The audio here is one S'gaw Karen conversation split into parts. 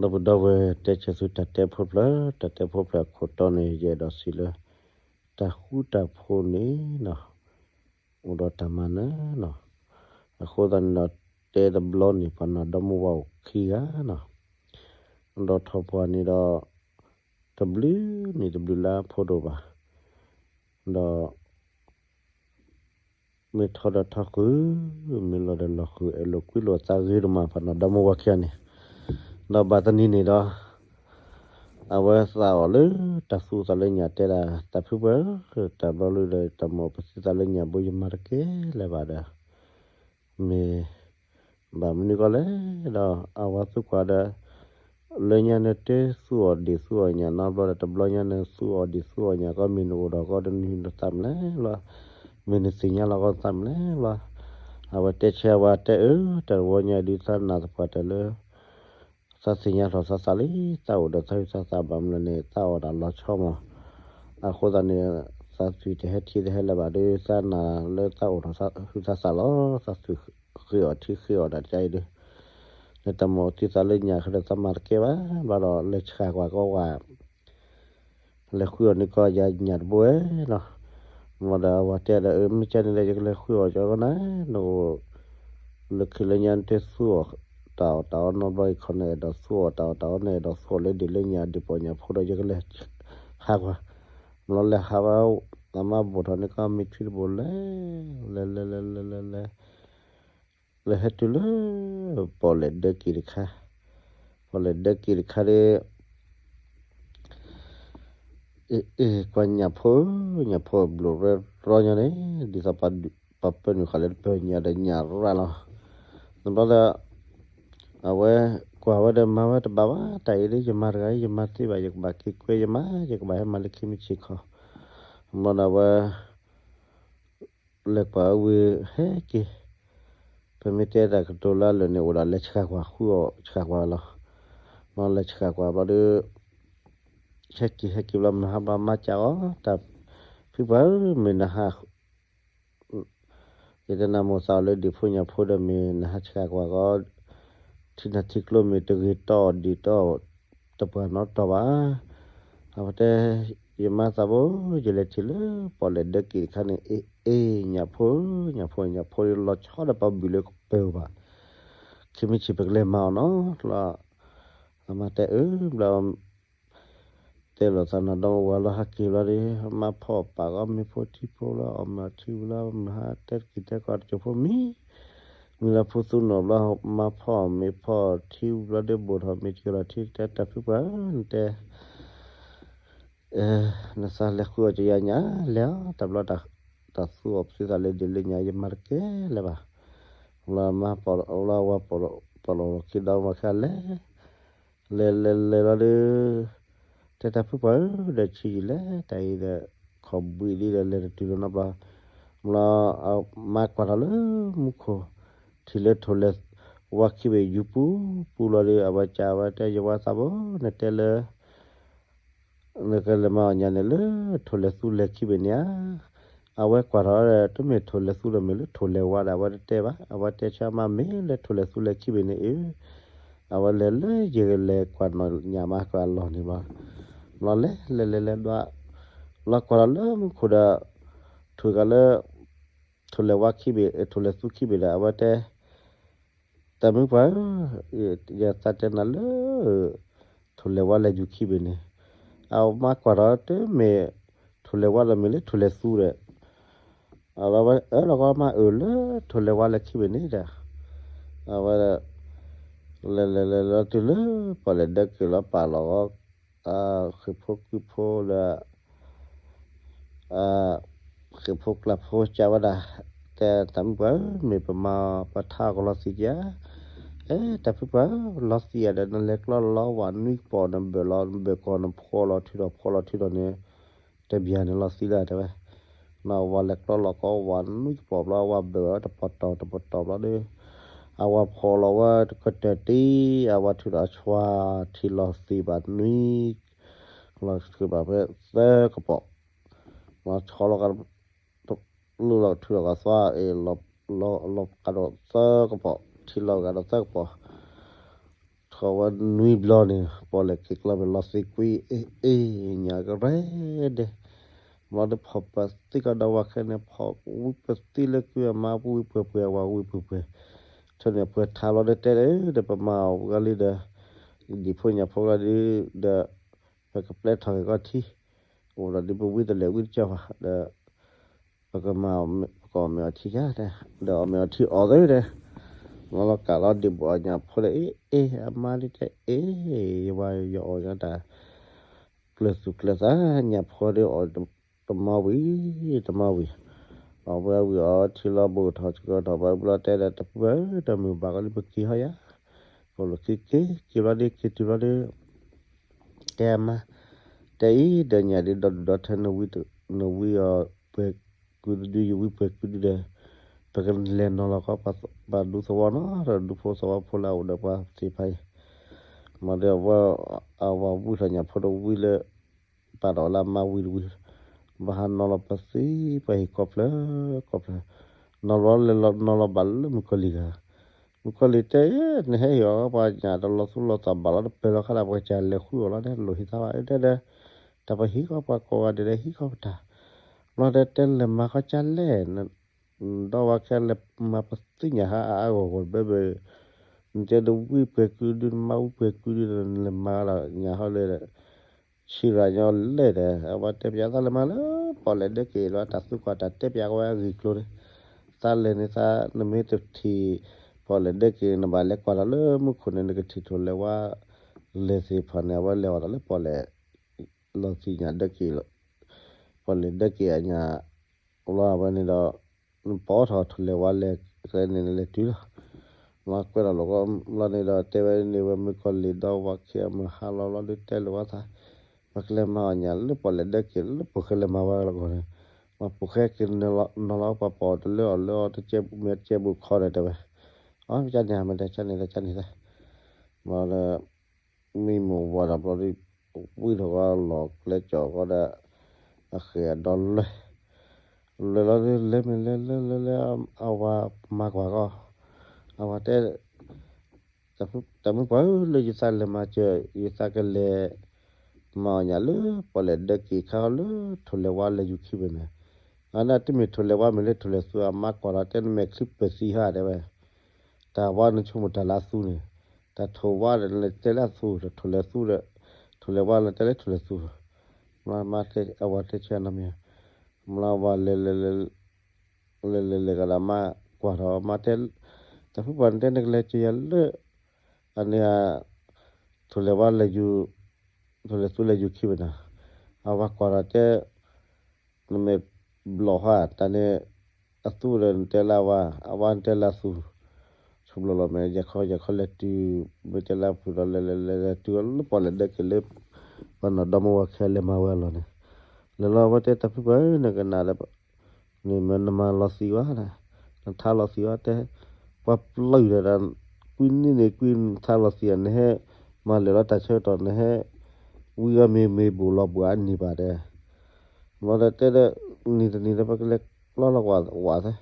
ဒီပုၢ်ဒီဝဲၢ် တဲဆၢသုတၢ်တဲဖိတဖျၢၣ်, တၢ်တဲဖိတဖျၢၣ်အခိၣ်တီန့ၣ် ယအဲၣ်ဒိးစံးလၢ တၢ်ဃူတၢ်ဖိးန့ၣ်နီၤ အိၣ်ဒီးတၢ်မၤနၢၤနီၤ. အဃိသတးန့ၣ်ဒီး တဲတဘျီန့ၣ် ပှၤနီၢ်ဒီမါဝၤအိၣ်ခံဂၤနီၤ, ဒီးထီၣ်ပှၤန့ၣ်ဒီး တဘျုးနံၣ်တဘျုးလါဖိဒိၣ်ဘၣ်, ဒီး မ့ၢ်ထီၣ်ဒီးထီၣ်ဃုာ်, မ့ၢ်လီၤဒီးလီၤဃုာ်, အဲၣ်လိာ်ကွံလိာ်သးဂ့ၤဒိၣ်မး ပှၤနီၢ်ဒီမါဝၤခံဂၤန့ၣ်. ဒီးဘၣ်တနံၤန့ၣ်ဒီး အဝဲသးအီၣ်လၢတၢ်သူၣ်သးလၢညၣ် တဲဒၣ် တၢ်ဖုပှၢ်ဧၢ, တၢ်ဘျီလၢဒီး တၢ်မိၣ်ပသံသးလၢညၣ်ဘိ ယမၤတကဲလၢၤဘၣ်ဒီး မ့ၢ်ဘၣ်မနုၤကီၢ်လဲၣ်ဒီး အဝဲသံကွၢ်ဒီး လၢညါနတဲသူၣ်အီၣ်ဒံၣ်သူၣ်အီၣ်ညၣ်နီတဘျီဒီး တဘျီညါနသူၣ်အီၣ်ဒံၣ်သူၣ်အီၣ်ညၣ်ကီး မ့ၢ်နအိၣ်ဒီးကီးဒီး နဟံးနသးမနုၤလဲၣ်လီၤ, မ့ၢ်နသ့ၣ်ညါလီၤကီးနသးမနုၤလဲၣ်လီၤ. အဝဲတဲဆၢဝဲ တဲအၢ တၢ်တဝီညါဒုး သးနၢ်သပှၢ်တၢၢ်လၢ သးသ့ၣ်ညါထီၣ်သးသးလံ, သးအိၣ်ဒီးသးဟုသးသးဘၣ်မနုၤလဲၣ်န့ၣ် သးအီၣ်တၢ်လီၤဆီမး. အဃိသတးန့ၣ် သးသွံၣ်တဟဲထံတဟဲလၢၤဘၣ်ဒီး သးနၢ်လၢသးအိၣ်ထီၣ်သးဟုသးသးလီၤ. သးသွံၣ်ဃ့အီၣ်ထံဃ့အီၣ်တၢ်တခါအံၤဒီး နတၢ်မိၣ်သံသးလၢညၣ်ဃီဒီး သးမၤတကဲဘၣ်, ဘျီဒီးလဲၤဆှၣ်ကွၢ်ကီးဝဲ လဲၤဃုအီၣ်န့ၢ်ကီးယၤညၣ်တဘိဝဲနီၤ. မ့ၢ်ဒီးအဝၤတဲဒီး အၢ မ့ၢ်ကဲန့ၣ်ဒီး ယကလဲၤဃုအီၣ်ကီးနၤ, နအိၣ်လၢခံလၢညါ နတဲသူၣ်အီၣ်တၢ်အီၣ်တၢ်အီနီတဘျီအံၤ ခီနအဲၣ်ဒိးသူၣ်အီၣ်တၢ်အီၣ်တၢ်အီ နအဲၣ်ဒိးသူၣ်အီၣ်လၢဒ်လၢညၣ်ဒ်ပီၣ်ညၣ်ဖိဒီး ယကလဲၤဟးကွၢ်. မ့ၢ်လီၤလဲၤဟးဝဲ အမါဘိၣ်ထီၣ်န့ၢ်ကီးမ့ၢ်ထွံတဘိလဲၤ လဲၤလဲၤလဲၤလဲၤလဲၤ လဲၤဟဲတုၤလၢ ပီၣ်လဲၣ်ဒၢက့ၤတခါ, ပီၣ်လဲၣ်ဒၢက့ၤတခါဒီး အ့ ကွၢ်ညၣ်ဖိဧၢ, ညၣ်ဖိဘျိၣ်ရဲရီညါန့ၣ် ဒ်သိးပှၤပၢနုာ်ဃာ်လၢတပၢၢ်ညၣ်ဒီးညၣ်ရၣ်လီၤ. နဘျီဒီး အဝဲကွၢ်ဝဲဒီး မၤဝဲတဘၣ်ဘၣ်, တၢ်အံၤဒ်ယမၤတဂၤအံၤ ယမၤသ့ဘၣ်, ယကဘၣ်က့ၤကွဲယမါ, ယကဘၣ်ဟဲမၤလၢခံမုၢ်ဆ့ၣ်ခီ. ဘျီဒီးအဝဲ လဲၤကွၢ်ဝံၤဟဲက့ၤ, ပမ့ၢ်တဲတၢ်ကတိၤလၢအလၢာ်န့ၣ် အိၣ်ဒီးလဲၤဆှၣ်ကွၢ်ဃုအီၣ်ဆှၣ်ကွၢ်လီၤ. ဘျီလဲၤဆှၣ်ကွၢ်ဘျီဒီး ဟဲက့ၤဟဲက့ၤဘျီ မုၢ်ဟါဘျီမါကးအီၤ တၢ်ဖုပှၢ်ဧၢ မ့ၢ်နဟး ယတနၢ်မိၣ်သးအီၤလၢဒံၣ်ဖိညၣ်ဖိဒီး မ့ၢ်နဟးဆှၣ်ကွၢ်ကီး ထံနၢ်ထံကျိမ့ၢ်တဂ့ၤတီၢ်ဒံးတီၢ်တပှၢ်နီတတီၢ်ဘၣ်. အဝဲတဲ ယမါသးဘိ ယလဲၤထံၣ်လၢပီၣ်လဲၣ်ဒၢက့ၤတခါန့ၣ် အ့ အ့ ညၣ်ဖိဧၢ ညၣ်ဖိ ညၣ်ဖိလီၤဆီဒီးပှၤဘုၣ်လၢကပၢၤဘၣ်, ခံမံၤဆံးပကလဲၤမၤအီၤနီၤလီၤ. အမါတဲအၢ ဘျီ တဲလိာ်သးနီၤ ဒီးဝၤလီၤဟးက့ၤဘျီဒီး မါဖီၣ်ပာ်ကီးမ့ၤဖိထံဖိလီၤ အီၣ်မ့ၤအီထံဝံၤလီၤ မုၢ်ဟါတဲတက့ၤတဲကီးတစိၢ်ဖိမံၤ မံၤလီၤဖိသူနီၤဘျီ မါဖီၣ်မ့ၤဖီၣ်ထံဝံၤဘျီဒီး ဘိၣ်ထီၣ်မ့ၤတက့ၤလီၤထံတဲ တၢ်ဖုပှၢ်ဧၢ နတဲ နသးလဲၤဃုအီၣ်ကယၤညါ လဲၤအီၤ တၢ်ဘျီ တၢ်သူအီၣ်ပသံသးလၢဒ်လၢညါ ယမၤတကဲလၢၤဘၣ်. လၢမါပီၣ်လီၤဝၤပီၣ်လီၤခံဒီးဝၤခံဂၤလဲၤ လဲၤလဲၤလဲၤလီၤဒီး တဲတၢ်ဖုပှၢ်ဧၢ ဒီးဆံးယံာ်လဲၣ် တၢ်အံၤဒီး ခီၣ်ဘှံးလံဒီး လဲၤတတုၤလီၤနီတဘျီ ဘျီ မါကွၢ်ထီၣ်လၢမူခိၣ် ထံၣ်လၢထိၣ်လဲၤဝါခံဘ့ၣ်ယူၤပူၤပူၤလီၤဒီး အဝဲကးဝဲတဲ ယဝၤသးဘိ နတဲလၢ နကလဲၤမၤအီၣ်ညၣ်န့ၣ်လၢထိၣ်လဲၤသူလဲၤခံဘ့ၣ်န့ၣ်ဧါ. အဝဲကွၢ်ထီၣ်ဒီး တမ့ၢ်ထိၣ်လဲၤသူဒီး မ့ၢ်လၢထိၣ်လဲၤဝါဒီး အဝဲတတဲဘၣ်. အဝဲတဲဆၢမါ မ့ၢ်လၢထိၣ်လဲၤသူလဲၤခံဘ့ၣ်န့ၣ်အၢ အဝဲလဲၤလၢယကလဲၤကွၢ်နီၣ်ညၣ်မါကွၢ်အလီၢ်န့ၣ်ဘျီ ဘျီလဲၤလဲၤလဲၤလဲၤဒွး လီၤကွၢ်ထီၣ်လၢမူခိၣ်ဒီး ထိၣ်ကးလၢ ထိၣ်လဲၤဝါခံဘ့ၣ် ထိၣ်လဲၤသူခံဘ့ၣ်ဒီး အဝဲတဲ တၢ်မုၣ်ပှၢ်ဧၢ ယသးတဲနၤလၢ ထိၣ်လဲၤဝါလဲၤယူၤခံဘ့ၣ်န့ၣ် အမါကွၢ်ထီၣ်တမ့ၢ် ထိၣ်လဲၤဝါဒီး မ့ၢ်လၢထိၣ်လဲၤသူဒီး အဝဲအၢၣ်လီၤကီးမါအၢၣ်လၢ ထိၣ်လဲၤဝါလဲၤခံဘ့ၣ်န့ၣ်ဒီး အဝဲ လဲၤလဲၤလဲၤလီၤတုၤလၢ ပီၣ်လဲၣ်ဒၢက့ၤလီၤပာ်လီၤဂီၢ် ဃ့ၢ်ဖိကုဖိလၢ ဃ့ၢ်ဖိကျၢ်ဖိကးဝဲဒၣ် တဲတၢ်မုၣ်ပှၢ်ဧၢ မ့ၢ်ပမၤပထါအီၣ်ကလီၤသံးဧါ. အဲ တၢ်ဖုပှၢ်ဧၢ လီၤသံးဧါဒီး နလဲၤကျီလီၤဝၤနွံကပီၤ နဘၢၣ်လီၤ နဘၢၣ်ကီၢ် နဖှီၣ်လီၤထုးထီၣ် ဖှီၣ်လီၤထုးထီၣ်န့ၣ် တဘျီန့ၣ်လီၤသံးလၢတဲဝဲ နီၢ်ဝၤလဲၤကျီလီၤကီးဝၤနွံကပီၤဘျီ ဝၤဘၢၣ်ဝဲတပတီၢ်တပတီၢ်ဘျီဒီး အဝၤဖှီၣ်လီၤဝဲတကတၢၢ်တံၢ် အဝၤထုးထီၣ်အဆွါ ထံလီၤသံးဘၣ်နွံ လီၤသံးဘၣ်ဖဲသၢကပီၤ လီၤဆီလီၤကဒီး လူလီၤထုးထီၣ်ကဒီးသွါအံၤ လီၤကဒီးသၢကပီၤ ထံလီၤကဒီးသၢကပီၤ ဆီ ကိးဝဲနွံဘျီန့ၣ် ပီၣ်လဲၣ်က့ၤကျီၢ်မ့ၢ်လီၤသံကွံအ့ၣ်အ့ၣ် ညၣ်ကရဲဒဲး, ဘျီဒီးဖီၣ်ပသံကဒီးဝဲခဲန့ၣ် ဖီၣ်ဝံပသံလၢကုအမါပူၤဝံပှဲၤပှဲၤ ဝဲဝံပှဲၤပှဲၤ, ထဲန့ၣ်ပှဲၤထါလီၤဒီးတဲဒီး ပမၤအီၤပှၤလံဒီး ဒံၣ်ဖိညၣ်ဖိလီၤဒီး ဒီး ပကပျဲထီၣ်က့ၤကီၢ်ထံ, အိၣ်ဒီးဒ်ပဝံတလဲၤဝံတကၢၢ်ဘၣ်ဒီး ပကမၤ ပကအီၣ်မ့ၤအီထံယါ, ဒီးအီၣ်မ့ၤအီထံအီၣ်သ့ဒီး လီၤလီၤကးလီၤဒံးဘၣ်အီၣ်ညၣ်ဖိဒီး အ့ၣ်အ့ၣ် အမါဒ်တဲအ့ၣ်, ယဝဲယအီၣ်ညါတၢ် ကျၢၤသူၣ်ကျၢၤသး ညၣ်ဖိဒီးအီၣ်တမါဝံၤ တမါဝံၤ, အီၣ်ဝဲဝံၤအီထံလီၤ ဘူးထီၣ်ကီထီၣ်ဘၣ်ဘျီတဲဒီး တပူၤဘၣ် တမုာ်ဘၣ်ကီလံ ပက့ၤဟီယါ, ကီလီၤက့ၤက့ၤက့ၤဘျီဒီး က့ၤတုၤဘျီဒီး တဲအမါ, တဲအံၤဒီးညၣ်ဒ်ဒီဒူၣ်ဒီထၢ နဝံအီၤပှဲၤကုဒုဒု ယဝံပှဲၤကုဒုဒီး ပကလဲၤနီၤလီၤကီး ပှၤဒူသဝီနီၤ ဒီးဒူဖိသဝီဖိလၢအအိၣ်ဒီးပှၤသ့ၣ်တဖၣ်အံၤ, မ့ၢ်ဒီးအဝဲ အဝဲဝံထီၣ်ညၣ်ဖိဒီးဝံလၢ ပာ်ဒီးလၢအမါဝံတဝံ, ဘၣ်ဟးနီၤလီၤပသံပှၤဟံၣ်ကီၢ်ဖျၢၣ် ကီၢ်ဖျၢၣ်, နီၤလီၤလဲၤလီၤနီၤလီၤဘၣ်လၢမုၣ်ကီၤလံၤဂၤ, မုၣ်ကီၤလံၤတဲ နဟဲဟ့ၣ်အီၤပှၤညၣ်တလီၤသူလီၤသးဘၣ်လီၤ တပၢၢ်လီၤခါဒၣ် ပှၤကလဲၤဃုအီၣ်လီၤ တဲလိၣ်ဟံးသးဘၣ် တဲဒီး တၢ်ပဟံးဃီပှၤကိးဂၤဒဲးဒီး ဟံးဃီပတၢ်, ဘျီဒီးတဲလဲၤမၤဃီကၢ်လဲၣ် ဒီးဝဲခဲလဲၤမၤပသံညၣ်ဟါအါအါဂီၢ်ဂီၢ်ဘၢဘၢ, နတဲနဝံပှဲၤကုဒု နမါဝံပှဲၤကုဒု နလဲၤမၤဒီးညၣ်ဟီလၢ ဆံရၤညီလဲၣ်ဒီး အဝဲတဲပျးသးလဲၤမၤလၢ ပီၣ်လဲၣ်ဒၢက့ၤလီၤ တၢ်သူကွၢ်တၢ်တဲပျးကဝဲအဂ့ၢ်ကျိၤန့ၣ်, သးလဲၤန့ၣ်သး နမ့ၢ်တထံၣ် ပီၣ်လဲၣ်ဒၢက့ၤ နဘၣ်လဲၤကွၢ်ထီၣ်လၢမူခိၣ်န့ၣ် နကထံၣ်ထိၣ်လဲၤဝါ လဲၤသ့ၣ်တဖၣ်န့ၣ် အဝဲလဲၤအီၣ်တၢ်လၢပီၣ်လဲၣ် လီၤသံၣ်ညၣ်ဒၢက့ၤလီၤ, ပီၣ်လဲၣ်ဒၢက့ၤအညၣ် လီၤအဝဲန့ၣ်ဒီး နပိာ်ထီၣ်ထိၣ်လဲၤဝါလဲၤ ကျဲန့ၣ်လဲၤတုၤလီၤ, လီၤကွဲးထီၣ်လိာ်ကီး လီၤန့ၣ်ဒီးတဲဝဲန့ၣ်ဝဲမုၣ်ကီၤလံၤဒီးဝဲခံအမုၢ်ဟါလီၤလီၤဒီးတဲလိာ်ဝဲသး, ပကလဲၤမၤအီၣ်ညၣ်လၢပီၣ်လဲၣ်ဒၢက့ၤလၢပီၣ်ဃဲလဲၤမၤဝဲလီၤကီးန့ၣ်, ပှၤပိာ်ဃဲက့ၤနီၤလီၤပှၤပိာ်တလၢအီၣ်လၢအီၤတကဲးမ့ၢ်တကဲးဘူးခီဒီးတဲဝဲ, အီ ကၢ်န့ၣ်မ့ၢ်တဲကၢ်န့ၣ်လၢကၢ်န့ၣ်လၢ ဘျီလၢ မံမီၢ်ဝၤဒီးဘျီဒီး ဝံထီၣ်ကီးလီၤကျဲကၠီၤကီးဒီး အဃ့ၢ်အဒီလဲၤ, လဲၤလီၤဒီး လဲၤမ့ၢ်လဲၤလဲၤလဲၤလဲၤ အဝၤမၤကွၢ်ကီး, အဝၤတဲ တၢ်မုၣ်ပှၢ်ဧၢ လၢယသးလဲၤမၤစၢၤ ယသးကလဲၤ မၤအီၣ်ညၣ်လၢ ပီၣ်လဲၣ်ဒၢက့ၤခါအီၤလၢ ထိၣ်လဲၤဝါလဲၤယူၤခံဘ့ၣ်န့ၣ်, အန့ၣ်တမ့ၢ်ထိၣ်လဲၤဝါမ့ၢ်လၢထိၣ်လဲၤသူ အမါကွၢ်ဒီးတဲ နမဲာ်ချံပၢၢ်သံဟါတဲဝဲ တၢ်ဝါနဆိကမိၣ်တၢ်လၢအသူန့ၣ်, တၢ်ထိၣ်ဝါဒီးနတဲလၢအသူ တၢ်ထိၣ်လဲၤသူဒီး ထိၣ်လဲၤဝါနတဲလၢထိၣ်လဲၤသူ, မ့ၢ်အဝၤတဲဆၢနီတမံၤ, မ့ၢ်အဝၤလဲၤလဲၤလဲၤ လဲၤလဲၤလဲၤကဒီးမါကွၢ်ထီၣ်မါတဲ, တၢ်ဖုပှၢ်နတဲနကလဲၤစၢၤယၤလၢ အန့ၣ် ထိၣ်လဲၤဝါလဲၤယူၤ ထိၣ်လဲၤသူလဲၤယူၤခံဘ့ၣ်နီၤ, အဝၤကွၢ်ထီၣ်တဲ နမ့ၢ်ဘျီၣ်ဟါ တၢ်န့ၣ် အသူဒီးနတဲလၢအဝၤ အဝၤနတဲလၢအသူ, ဆိဘျီလီၤမ့ၢ် ယခီယခီလဲၤတုၤ မ့ၢ်တဲလၢအဖုဒီး လဲၤလဲၤလဲၤလဲၤတုၤလၢပီၣ်လဲၣ်ဒၢက့ၤလၢ ပှၤနီၢ်ဒီမါဝၤခံဂၤလဲၤမၤဝဲအလီၢ်န့ၣ်, လဲၤလီၤဝဲတဲတၢ်ဖုပှၢ်ဧၢ နကနၣ်ဒီး န့ၣ်မ့ၢ်နမၤလီၤသံဝဲ, နထါလီၤသံဝဲတဲ, ပှၤပျၢ်ဒီး ကွံနံၣ်န့ၣ်ကွံ နထါလီၤသံဧါ နဟဲ မၤလဲၤလီၤတၢ်ဆၢကတီၢ် နဟဲ ဝံအီၤမ့ၢ်မ့ၢ်ဘူးလီၤဘူးအနံၣ်ဘၣ်တဲ, မ့ၢ်ဒီးတဲဒီး နံၤတနံၤဒီး ပကလဲၤကျီလီၤကွၢ်ဝးသ့,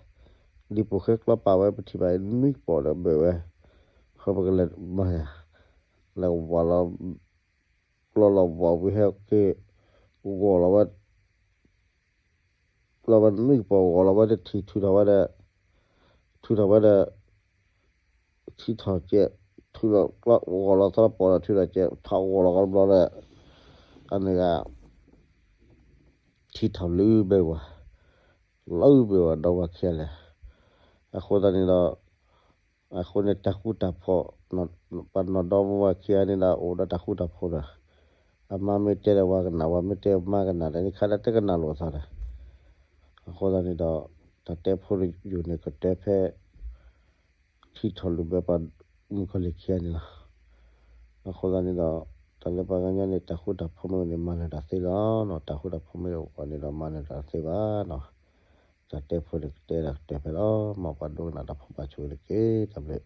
ဒ်ပိာ်ဃဲကျီပာ်ဝဲ ပထံၣ်ဘၣ်နွံကပီၤဒီးဘၢၣ်ဝဲ, ဃီပကလဲၤမၤယၤ, လဲၤဝးလီၤ ကျီလီၤဝးဝံၤဟဲက့ၤ ဂီၤလီၤဝဲ လီၤဝဲနွံကပီၤ ဂီၤလီၤဝဲတထံၣ် ထုးထီၣ်ဝဲဒီး ထုးထီၣ်ဝဲဒီး ထံထီၣ်ကဲး ထုးလီၤ ဂီၤလီၤသီပီၤဒီး ထုးထီၣ်ကဲး ထီၣ်ဂီၤလီၤကီးတဘျီဒီး အန့ၣ်ဂၤ ထံထီၣ်လၢဘဲဝဲ လၢဘဲဝဲဒီးဝဲခဲလၢာ်, အဃိသတးန့ၣ်ဒီး အဃိန့ၣ် တၢ်ဃူတၢ်ဖိး ပှၤနီၢ်ဒီမါဝၤခံဂၤန့ၣ်ဒီး အိၣ်ဒီးတၢ်ဃူတၢ်ဖိးဒီး အမါမ့ၢ်တဲဒီးဝၤကနၣ် ဝၤမ့ၢ်တဲမါကနၣ်ဒီး နခါဒၣ်တကနၣ်လိာ်အသးဒီး အဃိသတးန့ၣ်ဒီး တၢ်တဲဖိတယိာ်န့ၣ် ကတၢၢ်ဖဲ ထံထီၣ်လၢဘဲပှၤမုၣ်ကီၤလံၢ်ခံဂၤန့ၣ်လီၤ. အဃိသတးန့ၣ်ဒီး တၢ်လၢပှၤကညီန့ၣ် တၢ်ဃူတၢ်ဖိးမ့ၢ်အိၣ်န့ၣ် မၤနၢၤတၢ်သ့လီၤနီၤ, တၢ်ဃူတၢ်ဖိးမ့ၢ်အိၣ်န့ၣ်ဒီး မၤနၢၤတၢ်သ့ဘၣ်နီၤ. တၢ်တဲဖိန့ၣ်ကတဲဒၣ်ကတၢၢ်ဖဲလီၤ, မ်ပှၤဒိကနၣ်တၢ်ဖိဘၣ်ဆိၣ်ဂ့ၤတက့ၢ်. တၢ်ဘျုး